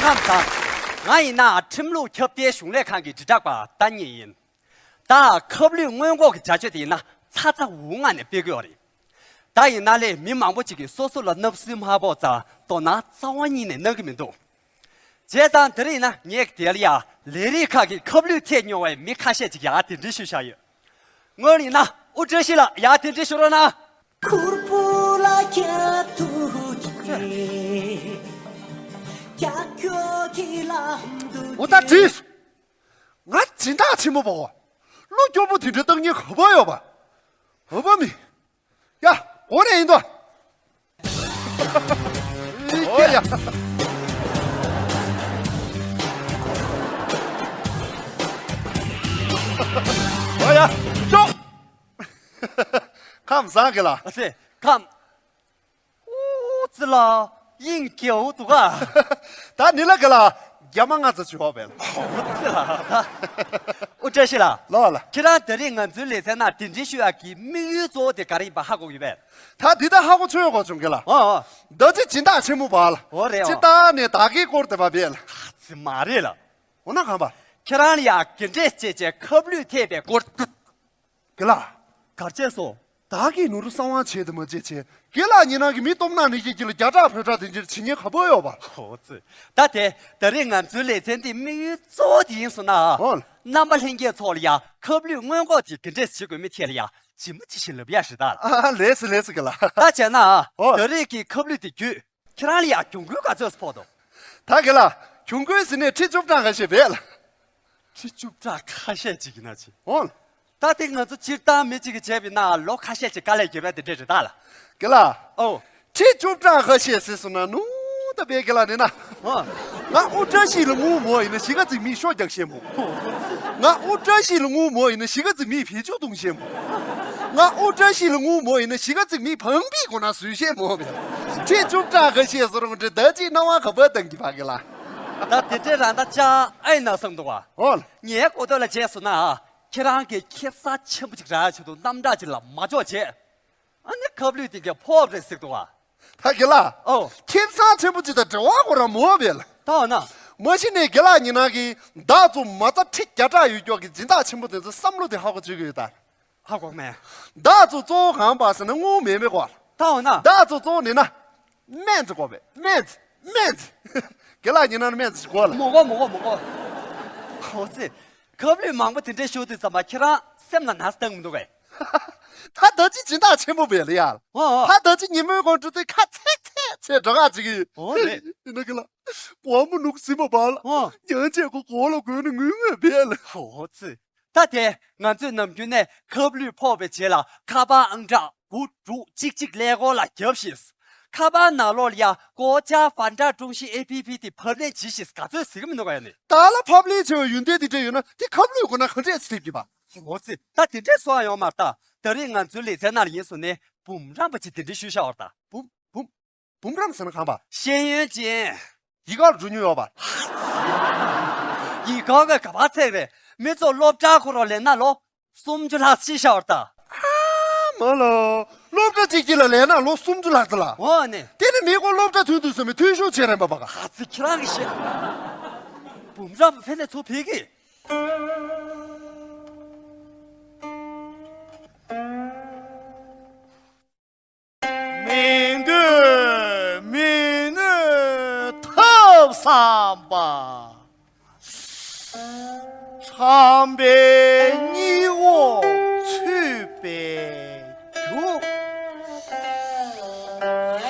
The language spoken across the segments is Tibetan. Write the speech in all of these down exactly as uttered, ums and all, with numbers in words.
ཁམས་བཟང་། ང་ཡིན་ན་ཁྲིམས་ལུགས་ཁྱབ་གདལ་གཞུང་ལས་ཁང་གི་དྲིལ་བསྒྲགས་པ་ཏ་ཉེ་ཡིན། ད་ཁབ་ལུད་སྔོན་འགོག་གི་བྱ་སྤྱོད་དེ་ཡིན་ན་ཚ་ཚ་འུར་འུར་ངང་ནས་སྤེལ་གྱི་ཡོད་རེད། ད་ཡིན་ན་ལས་མི་མང་པོ་ཅིག་གིས་སོ་སོ་ལ་མནབ་སྲོལ་མ་ཕོག་ཙང་དོ་སྣང་རྩ་བ་ཉིད་ནས་གནང་གི་མི་འདུག་བྱས་ཙང་དེ་རིང་ན་ངས་དེ་ལ་ཡ་ལས་རིགས་ཁག་གི་ཁབ་ལུད་ཐེབས་མྱོང་བའི་མི་ཁ་ཤས་ཅིག་ཡར་གདན་འདྲེན་ཞུས་བཞག་ཡོད། སྔོན་ཡིན་ན་དབུ་བཀྲ་ཤིས་ལགས་ཡར་གདན་འདྲེན་ཞུ་རོགས་གནང་། ཁུར་པོ་ལ་ཁྱབ་ཐུག་གི་ཀྱག་ཀྱོག་གི་ལམ་དུ། འོ་ད་དྲིས། ང་སྦྱིན་བདག་ཆེན་མོ་བ། བློ་སྐྱོ་པོ་དེ་འདྲ་བཏང་མཁན་ག་པར་ཡོད་པ། འོ་བ་མི། ཡ། འོ་རེ་ཡིན་དོ། འོ་ཡ། འོ་ཡ། ཅོག་ཁམས་བཟང་གི་ལ། ཨ་ཙི། ཁམས། ཨོ་ཙི་ལ། དབྱིངས་སྐྱོ་བོ་འདུག་ག་ད་ནི་ལ་གི་ལ། རྒྱ་མ་ང་ཚོ་བྱོས་པས་ལ། ཨོ་ཙི་ལ། ཨོ་བཀྲ་ཤིས་ལགས། ལོ་ལ། ཁྱེད་རང་ད་རེས་ང་ཚོའི་ལེ་ཚན་ནང་གདན་འདྲེན་ཞུ་ཡག་གི་དམིགས་ཡུལ་གཙོ་བོ་དེ་ག་རེ་ཡིན་པ་ཧ་གོ་གི་ཡོད་པས། ད་འདི་ད་ཧ་གོ་ཆོད་ཡོད་གོ་བྱུང་གི་ལ། ཨོ་ཨོ། ད་ཅི་སྦྱིན་བདག་ཆེན་མོ་བ་ལ། ཨོ་རེད་ཨོ། ཅི་ད་ནས་ད་གི་སྐོར་དེ་བ་བས་ལ། ཨ་ཙི་མ་རེད་ལ། འོ་ན་གང་བ། ཁྱེད་རང་ལ་ཡ་གདན་འདྲེན་བྱས་བྱས་ཁབ་ལུད་ཐེབས་པའི་སྐོར། དགེ་ལགས། གར་བྱས་སོ། བདག་གིས་ནོར་བུ་གསང་བ་བྱས་ཏེ་མ་བྱས་བྱས། དགེ་ལགས་ཉིན་ནང་གི་མི་སྟོབས་ནག་ནི་ཡིད་ཀྱི་ལ་རྒྱ་གྲགས་བོད་གྲགས་དེ་འདྲར་བྱེད་ཉེན་ག་པོ་ཡོད་པ། ཧོ་ཙི། ད་དེ་ད་རེས་ང་ཚོའི་ལེ་ཚན་འདི་དམིགས་ཡུལ་གཙོ་བོ་དེ་ཡིན་སོང་ན། ཧོ། རྣམ་པ་ལྷན་རྒྱས་ཚོ་ལ་ཡ་ཁབ་ལུད་སྔོན་འགོག་གི་གདན་འདྲེན་བྱེད་དགོས་མི་ཐད་ལ་ཡ་ཇི་མ་ཇི་བཞིན་ལབ་ཡ་ཞིག་ད། ཨ་ལེ་སི་ལེ་སི་དགེ་ལགས། ད་བྱས་ན། ཧོ། ད་རེས་ཀྱི་ཁབ་ལུད་དེ་བརྒྱུད། ཁྱེད་རང་ལ་ཡ་གྱོང་གུན་ག་ཚོད་ཕོག་འདུག་ད་དགེ་ལགས། གྱོང་གུན་ཟེར་ནས་ཁྲི་བཅུ་ཕྲག་ཁ་ཤས་རེད་ལ། ཁྲི་བཅུ་ཕྲག་ཁ་ཤས་ཅིག་ཡིན་ན་ཅི། འོང་། ད་དེ་ང་ཚོ་སྤྱིར་བཏང་མི་གཅིག་གིས་བྱས་པ་ཡིན་ན་ལོ་ཁ་ཤས་ཅིག་དཀའ་ལས་རྒྱབ་ཡ་དེ་འདྲས་རེད་ད་ལ། དགེ་ལགས། ཨོ། ཁྲི་བཅུ་ཕྲག་ཁ་ཤས་ཟེར་སོང་ན་ནུ་ད་པའི་དགེ་ལགས་ནི་ན། ཨོ། ང་དབུ་བཀྲ་ཤིས་ལ་ངུ་མོ་ཡིན་ན་གཞིས་ཀ་རྩེ་མིས་ཤོ་རྒྱག་ཤེས་མོ། ང་དབུ་བཀྲ་ཤིས་ལ་ངུ་མོ་ཡིན་ན་གཞིས་ཀ་རྩེ་མིས་བེད་སྤྱོད་གཏོང་ཤེས་མོ། ང་དབུ་བཀྲ་ཤིས་ལ་ངུ་མོ་ཡིན་ན་གཞིས་ཀ་རྩེ་མིས་བང་པི་གོ་ན་བཟོས་ཤེས་མོ་བས། ཁྲི་བཅུ་ཕྲག་ཁ་ཤས་ཟེར་རུང་འདྲ་ད་ཅིག་སྣང་བ་ག་པར་བཏང་གི་བ་དགེ་ལགས། ད་དེ་འདྲས་རང་ད་ཅག་ཨེ་ན་བསམ་འདུག་བ། ཨོ། ངའི་གོ་ཐོས་ལ་བྱས་སོང་ན། ཁྱེད་རང་གིས་ཁེ་བཟང་ཆེན་པོ་ཅིག་རག་ཆེད་དུ་རྣམ་གྲངས་ཅིག་ལ་མ་འཇོག་བྱས། ཨ་ནི་ཁབ་ལུད་དེ་གས་ཕོག་རེད་ཟེར་འདུག་བ། ད་དགེ་ལགས། ཨོ། ཁེ་བཟང་ཆེན་པོ་ཅིག་དང་འབྲེལ་བ་ཁོ་རང་མོ་བས་ལ། ད་འོ་ན། མ་གཞི་ནས་དགེ་ལགས་ཉིན་ནང་གི་བདག་ཚོ་མ་རྩ་ཁྲི་བརྒྱ་ཕྲག་ཡོད་ཀྱོག་གི་སྦྱིན་བདག་ཆེན་པོ་དེ་ཚོའི་བསམ་བློ་དེ་ཧ་གོ་བྱེད་ཀྱི་ཡོད་ད། ཧ་གོ་མེད། བདག་ཚོ་གཙོ་བོ་གང་པ་ཟེར་ན་དངུལ་མེད་མེད་གོ། ད་འོ་ན། བདག་ཚོ་གཙོ་བོ་ནི་ན། སྨན་རྩི་དགོས་པས་སྨན་རྩི་སྨན་རྩི། དགེ་ལགས་ཉིན་ནང་སྨན་རྩི་དགོས་ལ། མོ་གོ་མོ་གོ་མོ་གོ། ཧོ་ཙི། ཁབ་ལུད་མང་པོ་དེ་འདྲས་ཤོར་དུས་ཙམ་པ་ཁྱེད་རང་སེམས་ལ་ན་ཚ་བཏང་མི་འདུག་གས། ད་ད་ཅི་སྦྱིན་བདག་ཆེན་པོ་བས་ལ་ཡ། ཨོ་ཨོ། ད་ད་ཅི་ཉིན་མོའི་དགོང་དྲོ་དེ་ཁ་ཚེག་ཚེག་བྱས་འགྲོ་ག་ཅིག་གི། ཨོ་རེད། ཡིན་ན་དགེ་ལགས། བ་མོ་ནུག་སི་མ་པ་ལ། ཨོ། ཡང་བྱས་ཁོ་གོ་ལ་གོས་ནས་ངུས་ངུས་བས་ལ། ཧོ་ཙི། ད་དེ་ང་ཚོས་ནམ་རྒྱུན་ནས་ཁབ་ལུད་ཕོག་པའི་རྗེས་ལ་ཁ་པར་ཨང་གྲངས་དགུ་དྲུག་གཅིག་གཅིག་ཀླད་ཀོར་ལ་རྒྱབ་ཤིག་ཁ་པར་ནང་ལོགས་ལ་ཡ་ཀོ་ཅ་ཧྥན་ཏྲ་ཀྲུང་ཤིས་ཨེ་ཕི་ཕི་དེ་ཕབ་ལེན་བྱེད་ཤིག་ག་ཚོད་ཟེར་གི་མི་འདུག་ག་ཡ་ནི། ད་ལ་ཕབ་ལེན་བྱས་པའི་ཡོན་ཏན་དེ་འདྲ་ཡོད་ན་དེ་ཁབ་ལུད་དགོས་ན་ག་འདྲས་སེ་ཐེབས་ཀྱི་པ། འོ་ཙི། ད་དེ་འདྲས་སོང་ཡོང་མ་ད། ད་རེས་ང་ཚོའི་ལེ་ཚན་ནང་ལ་ཡིན་སོང་ནས་འབུམ་རམས་པ་ཅིག་དེ་འདྲས་ཞུས་བཞག་པ་ད། འབུམ་འབུམ། འབུམ་རམས་ཟེར་ན་གང་པ། ཤེས་ཡོན་ཅན། ཡི་ག་ལ་འགྲོ་མྱོང་ཡོད་པ། ཡི་ག་གི་ག་པར་ཚད་རེད། མི་ཚོ་སློབ་གྲྭ་ཁོ་རང་ལེན་ན་ལོ། སུམ་ཅུ་ལྷག་ཤི་ཤར་ད། ཨ་མ་ལོ། སློབ་གྲྭ་གཅིག་གཅིག་ལ་ལེན་ན་ལོ་སུམ་ཅུ་ལྷག་ཙམ་ལ། འོ་ནི། དེ་ནི་མི་ཁོ་སློབ་གྲྭ་ཐོན་དུས་སུ་མི་འཐུས་ཤོར་བྱེད་རན་པ་པ་ག་ཧ་ཙི་ཁྱེད་རང་གི་ཤི། འབུམ་རམས་པ་ཕེ་ནས་ཚུར་ཕེབས་ཀི། མི་འདོད་མི་ནུས་ཐབས་བསམ་པ། ཁྲམ་པའི་སྙིང་བོ་ཚུད་པའི་རྒྱུ།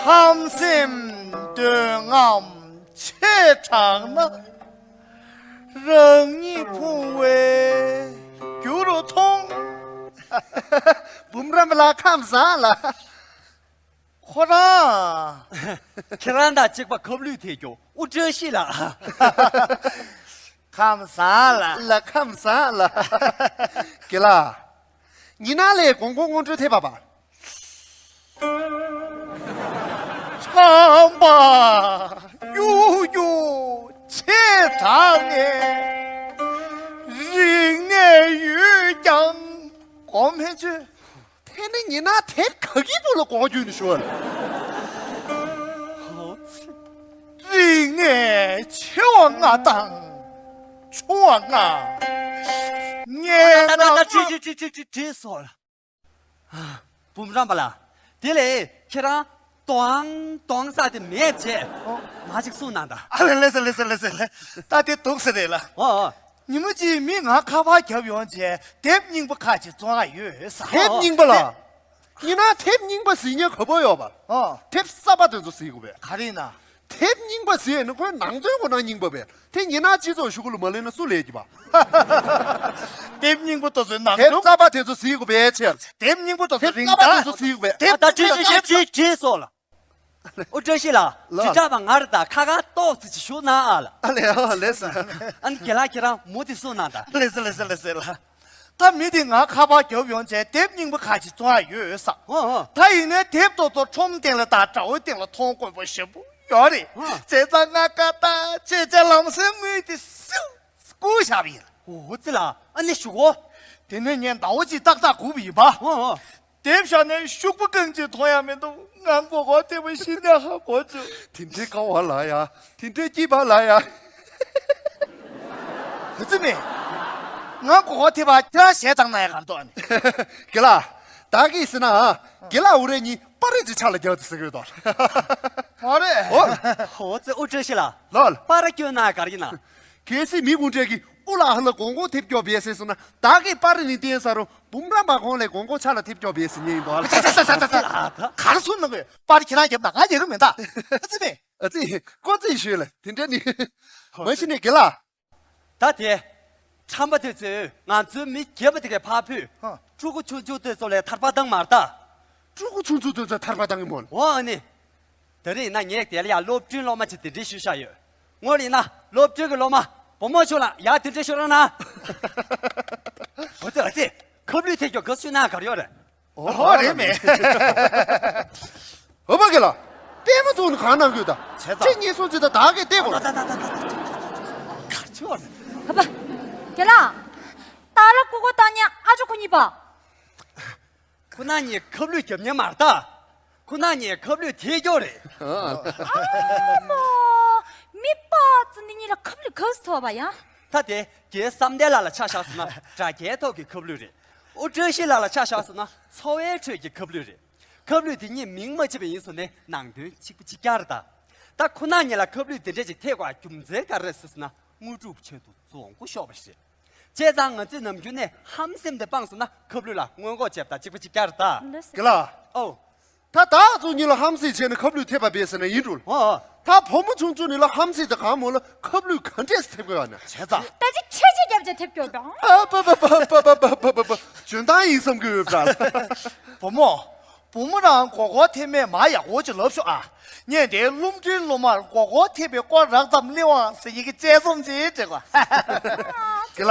ཧམ་སེམས་འདོད་རྔམ་ཆེ་དྲགས་ན། རང་ཉིད་ཕུང་བའི་རྒྱུ་རུ་མཐོང་། འབུམ་རམས་པ་ལགས་ཁམས་བཟང་ལགས། ཁོ་རང་། ཁྱེད་རང་དང་གཅིག་པ་ཁབ་ལུད་ཐེབས་རྒྱུ་དབུ་བཀྲ་ཤིས་ལགས། ཁམས་བཟང་ལགས། ལགས་ཁམས་བཟང་ལགས། དགེ་ལགས། ཉི་ན་ལས་གོང་གོང་སྔོན་འགྲོའི་ཐེབས་པ་པ། ཁྲམ་པ་གཡུག་གཡུག་ཆེ་དྲགས་ནས། རིག་གནས་ཡོད་ཀྱང་གོམས་ཧེ་ཆོས། དེ་ནི་ཉི་ན་དེབ་ག་གི་བུ་ལ་གོང་རྒྱུ་ནི་ཤོར། རིག་ ངས་ཆེ་བ་ལྔ་དང་ཆུང་བ་ལྔ། ངས་ད་ད་ད་ད་ཁྲིད་ཁྲིད་ཁྲིད་ཁྲིད་ཁྲིད་སོང་ལ། འབུམ་རམས་པ་ལགས། དེ་ལས་ཁྱེད་རང་དོང་དོང་ས་དེ་མེད་བྱས་མ་ཅིག་གསུངས་གནང་དང་། ཨ་ལེ་ལེ་ཟེར་ལེ་ཟེར་ལེ་ཟེར་ལེ། ད་དེ་འདུག་ཟེར་རེད་ལ། ཨོ་ཨོ། ཉི་མ་གཅིག་མི་ང་ཁ་པར་རྒྱབ་ཡོང་བྱས་དེབ་རྙིང་པ་ཁག་ཅིག་བཙོང་ཡ་ཡོད་ས། དེབ་རྙིང་པ་ལ། ཡིན་ན་དེབ་རྙིང་པ་ཟེར་མཁན་ག་པར་ཡོད་པ། ཨོ། དེབ་གསར་པ་དེ་ཚོ་ཟེར་དགོས་པས། ག་རེ་ཡིན་ན། དེབ་རྙིང་པ་ཟེར་ནི་ཁོའི་ནང་དོན་ཁོ་ན་རྙིང་པ་པས། དེ་ཉིན་ནག་སྤྱི་ཚོགས་ཞུ་གུ་ལ་མ་ལེན་ན་སུ་ལས་ཀྱི་པ། དེབ་རྙིང་པ་དེ་ཚོའི་ནང་དེབ་དོན། གསར་པ་དེ་ཚོ་ཟེར་དགོས་པས་ཆེར། དེབ་རྙིང་པ་དེ་ཚོ་དེབ་རིང་གསར་པ་དེ་ད། ཚོ་ཟེར་དགོས་པས། དེབ་ད་བྲིས་བྲིས་བྲིས་བྲིས་བྲིས་སོང་ལ། ཨོ་བཀྲ་ཤིས་ལགས། ལགས། དྲི་བ་ང་རེ་ད་ཁ་ཁ་ཏོག་ཙི་ཅིག་ཞུ་ན་ཨ་ལ། ཨ་ལེ་ཨ་ལེ་ས། ཨ་ནི་རྒན་ལགས་ཁྱེད་རང་མུ་མཐུད་གསུངས་གནང་དང་། ལེ་ས་ལེ་ས་ལེ་ས་ལ། ད་མི་དེ་ང་ཁ་པར་རྒྱབ་ཡོང་བྱས་དེབ་རྙིང་པ་ཁག་ཅིག་བཙོང་ཡ་ཡོད་ས། ཨོ་ཨོ། ད་ཡིན་ནའི་དེབ་དེ་ཚོ་ཁྲོམ་སྟེང་ལ་དང་དྲ་བའི་སྟེང་ལ་མཐོང་དགོས་པ་ཞེ་པོ་ཡོད་རེད། ཨོ། བྱས་ཙང་ང་དགའ་ཐག་ཆོད་བྱས་ལམ་སེང་དངུལ་དེ་སིའུ་བསྐུར་བཞག་པ་ཡིན། ཨོ་ཙི་ལ་ཨ་ནི་ཞུ་གོ། དེ་ནས་ངས་ཟླ་བ་གཅིག་ཏག་ཏག་སྒུག་པ་ཡིན་པ། ཨོ་ཨོ། དེབ་བཞག་ནས་ཤོག་བུ་རྐང་གཅིག་མཐོང་ཡ་མི་འདུག་ང་མགོ་སྐོར་ཐེབས་པ་ཤི་ནས་ཧ་གོ་བྱུང་། དེ་འདྲའི་དཀའ་བ་ལ་ཡ། དེ་འདྲའི་སྐྱིད་པ་ལ་ཡ། ཨ་ཙི་མེ། ང་མགོ་སྐོར་ཐེབས་པ་ཁྱེད་རང་ཞལ་གདངས་ན་ཡ་གར་འདུག་ཨ་ནི། རྒན་ལགས། བདག་གིས་ཟེར་ན་ཨ། རྒན་ལགས་འུ་རེ་གཉིས་པར་རིས་ཀྱི་ཆ་ལ་རྒྱག་ཏུ་ཟེར་གི་ཡོད་དོ། ཨ་རེ། ཨོ། ཨོ་ཙི་ཨུ་ཀྲ་ཤི་ལགས། ལོ་ལ། པར་སྐྱོན་ན་གར་གྱི་ན། གལ་སྲིད་མི་དགུ་འབྲེལ་གྱིས་ཨུ་ལ་ཧ་ལ་གོང་གོང་ཐེབས་སྐྱོ་བས་ཟེར་སོང་ན་བདག་གིས་པར་རིས་ནས་བསྟན་ས་རུ་འབུམ་རམས་པ་ཁོང་ལས་གོང་གོང་ཆ་ལ་ཐེབས་སྐྱོ་བས་ཟེར་ཉན་ཡིན་དོ། ཨ་ལ། ད་ད་ད་ད་ད་ད། གར་སོང་ན་གི་པར་ཁྱེད་རང་རྒྱབ་ན་ང་རྒྱབ་གི་མེད་ད། ཨ་ཙི་མེ། ཨ་ཙི་ཀོ་ཙི་ཞུས་ལ་དེ་འདྲ་ནི། མ་གཞི་ནས་དགེ་ལགས། ད་དེ། ཁྲམ་པ་དེ་ཚོས་ང་ཚོའི་མི་རྒྱབ་པ་དེ་གའི་ཕར་ཕུད། ཧ། ཕྲུ་གུ་ཆུང་ཆུང་དེ་ཚོ་ལ་ཐར་པ་བཏང་མ་རེད་ད། ཕྲུ་གུ་ཆུང་ཆུང་དེ་ཚོ་ཐར་པ་བཏང་གི་མོ། འོ་ཨ་ནི། དེ་རིང་ན་ངས་དེ་ལ་ཡ་སློབ་གྲྭའི་སློབ་མ་ཅིག་དེ་འདྲའི་ཞུ་བཞག་ཡོད། ངོ་ལ་ཡིན་ན་སློབ་གྲྭའི་གི་སློབ་མ་བུ་མོ་ཆུང་ལ་ཡ་དེ་འདྲའི་ཞུ་རོགས་གནང་། འོ་ཙི་ཨ་ཙི། ཁབ་ལུད་ཐེབས་རྒྱུ་ག་སུས་གནང་གར་ཡོད་རེད། ཨོ་རེད་མེད། ཨོ་པ་གེ་ལ། ལྟད་མོ་ཐུག་ནི་གང་གནང་དགོས་ད། བྱས་ཙང་། ཁྱེད་གཉིས་སོང་ཅི་ད་བདག་གིས་བལྟས་གོ། ད་ད་ད་ད་ད་ད། གར་ཆོག་རེད། ཨ་ཕ། གེ་ལ། ད་ར་ཀུ་ཀུ་ད་ཉ་ཨ་ཅོ་ཁོ་གཉིས་པ། ཁོ་ན་གཉིས་ཁབ་ལུད་རྒྱབ་ཉན་མ་རེད་ད། ཁོ་ན་གཉིས་ཁབ་ལུད་ཐེབས་རྒྱུ་རེད། ཨ་མོ། མི་པ་ཙི་འདི་གཉིས་ལ་ཁབ་ལུད་ག་སུས་ཐོབ་པ་ཡ། ད་དེ་རྒན་བསམ་གཏན་ལགས་ལ་ཆ་བཞག་སོང་ན་དྲ་རྒྱའི་ཐོག་གི་ཁབ་ལུད་རེད། ཨོ་བཀྲ་ཤིས་ལགས་ལ་ཆ་བཞག་སོང་ན་འཚོ་བའི་ཁྲོད་ཀྱི་ཁབ་ལུད་རེད། ཁབ་ལུད་དེ་གཉིས་མིང་མ་བརྗེས་པ་ཡིན་སོང་ནས་ནང་དོན་གཅིག་པ་གཅིག་རྐྱང་རེད་ད། ད་ཁོ་ན་གཉིས་ལ་ཁབ་ལུད་དེ་འདྲས་ཅིག་ཐེབས་དགོས་རྒྱུ་མཚན་ག་རེ་རེད་ཟེར་ན་དངོས་གྲུབ་ཆེད་དུ་རྫོང་མགོ་ཤོར་བ་ཞིག་རེད། བྱས་ཙང་ང་ཚོས་ནམ་རྒྱུན་ནས་ཧམ་སེམས་དེ་སྤངས་སོང་ན་ཁབ་ལུད་ལ་སྔོན་འགོག་བྱེད་པ་དང་གཅིག་པ་གཅིག་རྐྱང་རེད་ད། ལགས་སོ། ག་ལ། ཨོ། ད་བདག་ཚོ་གཉིས་ལ་ཧམ་སེམས་བྱས་ནས་ཁབ་ལུད་ཐེབས་པ་བས་ཟེར་ན་ཡིན་འགྲོ། ཨོ་ཨོ། ད་བུ་མོ་ཆུང་ཆུང་ནི་ལ་ཧམ་སེམས་དེ་གང་མོ་ལ་ཁབ་ལུད་ག་འདྲས་སེ་ཐེབས་དགོས་ཡ་ན། བྱས་ཙང་། ད་ཅི་ཁྲེ་ཆེ་རྒྱབ་ཅེ་ཐེབས་སྐྱོ་བ། ཨ་པ་པ་པ་པ་འཇོན་ཐང་ཡིན་བསམ་གི་ཡོད་པ་འདྲ། བུ་མོ། བུ་མོ་རང་མགོ་སྐོར་ཐེབས་མེད་མ་ཡག་པོ་ཅིག་ལབ་ཤོག་ཨ། ངས་དེའི་སློབ་གྲྭའི་སློབ་མར་མགོ་སྐོར་ཐེབས་པའི་སྐོར་རགས་ཙམ་གླེང་བ་ཟེར་ཡི་གེ་དཔྱད་རྩོམ་ཅིག་བྲིས་གོ། གི་ལ།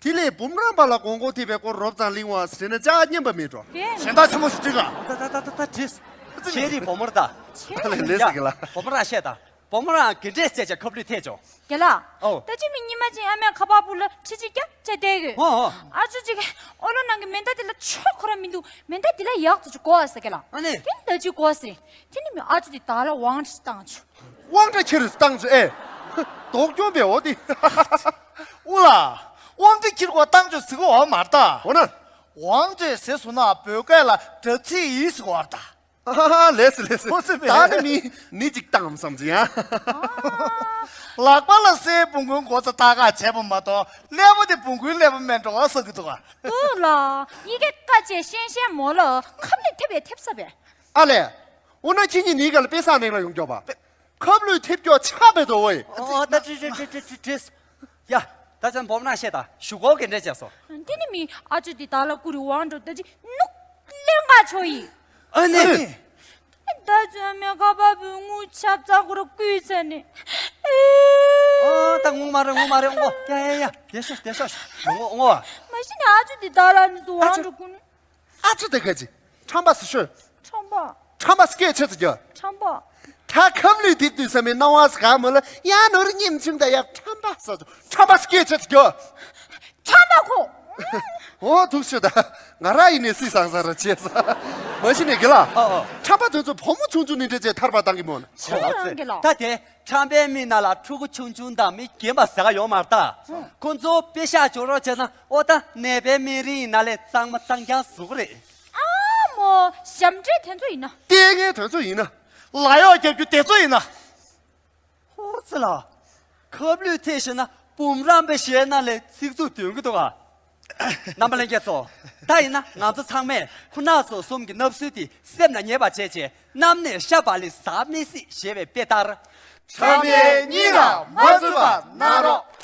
དེ་ལས་འབུམ་རམས་པ་ལ་མགོ་སྐོར་ཐེབས་པའི་སྐོར་རོབ་ཙམ་གླེང་བ་ཟེར་ན་ཅག་སྙན་པ་མེད་འགྲོ། གཞན་དག་ཆེན་མོ་ཞིག་བྲིས་ག། ད་ད་ད་ད་ད་བྲིས། ཁྱེད་རིགས་བུ་མོར་ད། ལེ་ལེ་ཟེར་གི་ལ། བུ་མོ་རང་བཤད་ད། བུ་མོ་རང་གི་འདྲེས་བྱས་བྱས་ཁབ་ལུད་ཐེབས་བྱུང་། རྒན་ལགས། ཨོ། ད་ཅི་མི་ཉི་མ་ཅིག་ཨ་མས་ཁ་པར་བུ་ལ་ཁྲི་གཅིག་བརྒྱབ་བྱས་བསྡད་གི། ཨོ་ཨོ། ཨ་ཅོ་ཅིག་ཨོ་ལོ་ནང་གི་མེ་མདའ་དེ་ལ་ཆོག་ཁོ་ར་མི་འདུག་མེ་མདའ་དེ་ལ་ཡག་ཏུ་ཅིག་གོ་ཨ་ཟེར་གི་ལ། ཨ་ནི། དེ་ད་ཅི་གོ་ཟེར། དེ་ནི་མི་ཨ་ཅོ་དེ་ད་ལ་དབང་ཁྲིད་བཏང་ཆུ། དབང་ཁྲིད་ཁྱེར་བཏང་ཆུ་ཨེ། དོགས་སྐྱོན་པས་འོ་དེ། ཨུ་ལ། དབང་ཁྲིད་ཁྱེར་གོ་བཏང་ཆུ་ཟེར་གོ་བ་མ་རེད་ད། འོ་ན། དབང་ཁྲིད་ཟེར་སོང་ན་བོད་སྐད་ལ་དྲག་ཚིག་ཡིན་ཟེར་གོ་བ་རེད་ད། ཨ་ཧ་ཧ། ལེགས་སོ་ལེགས་སོ། ཁོ་ཚོས་ད་ནི་མི་ནི་ཅིག་བཏང་བསམ་ཅི་ཡ། ལག་པ་ལ་སའི་བོང་གུའི་མགོ་རྩ་ཏག་ཏག་བྱས་པ་མ་གཏོགས་ཀླད་པ་དེ་བོང་གུའི་ཀླད་པ་མེད་འགྲོ་བསམ་གི་འདུག་ག། འདུག་ལ། ཡི་གེ་ཀ་བཅས་ཤན་ཤན་མོ་ལ་ཁབ་ལི་ཐེབས་ཡས་ཐེབས་ས་བས། ཨ་ལས། འོ་ན་ཁྱེད་གཉིས་ནི་ག་ལ་དཔེ་བསགས་ནས་ལ་ཡོང་རྒྱོབ་པ། ཁབ་ལུད་ཐེབས་སྐྱོ་ཆགས་པའི་དོ་བས། ཨོ་ད་ཁྲིད་ཁྲིད་ཁྲིད་ཁྲིད་ཁྲིད། ཡ། ད་ཅང་བོམ་རང་བཤད་ད་ཞུ་གོ་གི་འདྲ་བྱས་སོ། དེ་ནི་མི་ཨ་ཅོ་དེ་ད་ལ་ཀུ་རི་དབང་འགྲོ་ད་ཅི་ནུག་ལེན་ག་ཆོ་ཡི། ཨ་ནི། ད་ཅོ་མེ་ཀ་པ་བུ་ངུ་ཆབ་ཙག་གུ་ར་ཀུས་ཚ་ནི། ཨ་ད་ངུ་མ་རེད་ངུ་མ་རེད་ངུ། ཡ་ཡ་ཡ། དེ་ཤོ་དེ་ཤོ་ངུ་ངུ། མ་གཞི་ནི་ཨ་ཅོ་དེ་ད་ལ་ནི་སུ་དབང་འགྲོ་ཀུ་ནི། ཨ་ཅོ་དེ་ག་ཅི། ཁྲམ་པ་སུ་ཤོད། ཁྲམ་པ། ཁྲམ་པ་སྐད་ཆེ་ཙི་རྒྱོ། ཁྲམ་པ། ད་ཁབ་ལུད་དེ་དུས་ས་མེད་སྣང་བ་ཟ་ག་མོ་ལ་ཡ་ནོར་ཉིམ་ཆུང་ད་ཡ་ཁྲམ་པ་ས་ཁྲམ་པ་སྐད་ཆེ་ཙི་རྒྱོ། ཁྲམ་པ་ཁོ། འོ་ཐུགས་ཆུ་ད། ང་རང་ཡིན་ནས་སྲིད་སང་ས་ར་བྱས་ས། མ་གཞི་ནས་དགེ་ལགས། ཨ་ཨ། ཁྲམ་པ་དེ་ཚོ་བུ་མོ་ཆུང་ཆུང་ནས་འདྲ་བྱས་ཐར་པ་བཏང་གི་མོ་ན། ཁྱེད་རང་དགེ་ལགས། ད་དེ་ཁྲམ་པའི་མི་ནང་ལ་ཕྲུ་གུ་ཆུང་ཆུང་དང་མི་རྒན་པ་ཟེར་ག་ཡོད་མ་རེད་ད། ཁོ་ཚོ་པེ་ཤག་འཇོག་རོགས་བྱས་ན་ཨོ་ད་ནད་པའི་མི་རིགས་ཡིན་ན་ལས་གཙང་མ་གཙང་རྐྱང་བཟོ་གི་རེད། ཨ་མོ་ཞབས་འདྲེན་དེ་ཚོ་ཡིན་ན། ལྟས་ངན་དེ་ཚོ་ཡིན་ན། ལ་གཡོག་རྒྱབ་རྒྱུ་དེ་ཚོ་ཡིན་ན། ཧོར་ཚེ་ལ། ཁབ་ལུད་ཐེ་ཤེས་ན་འབུམ་རམས་པའི་ཞལ་ནང་ལས་ཚིག་རྩུབ་འདོན་གི་འདུག་ག་རྣམ་པ་ལྷན་རྒྱས་ཚོ། ད་ཡིན་ན་ང་ཚོ་ཚང་མས་ཁོ་ན་ཚོ་གསུམ་གྱི་བསླབ་སྲོལ་དེ་སེམས་ལ་ངེས་པ་བྱས་བྱས་གནམ་ནས་ཤ་བག་ལེབ་ཟ་མི་སྲིད་ཞེས་པའི་དཔེ་ལྟར། ཁྲམ་པའི་སྙིང་ལ་མ་བཙུན་པ་གནང་རོགས།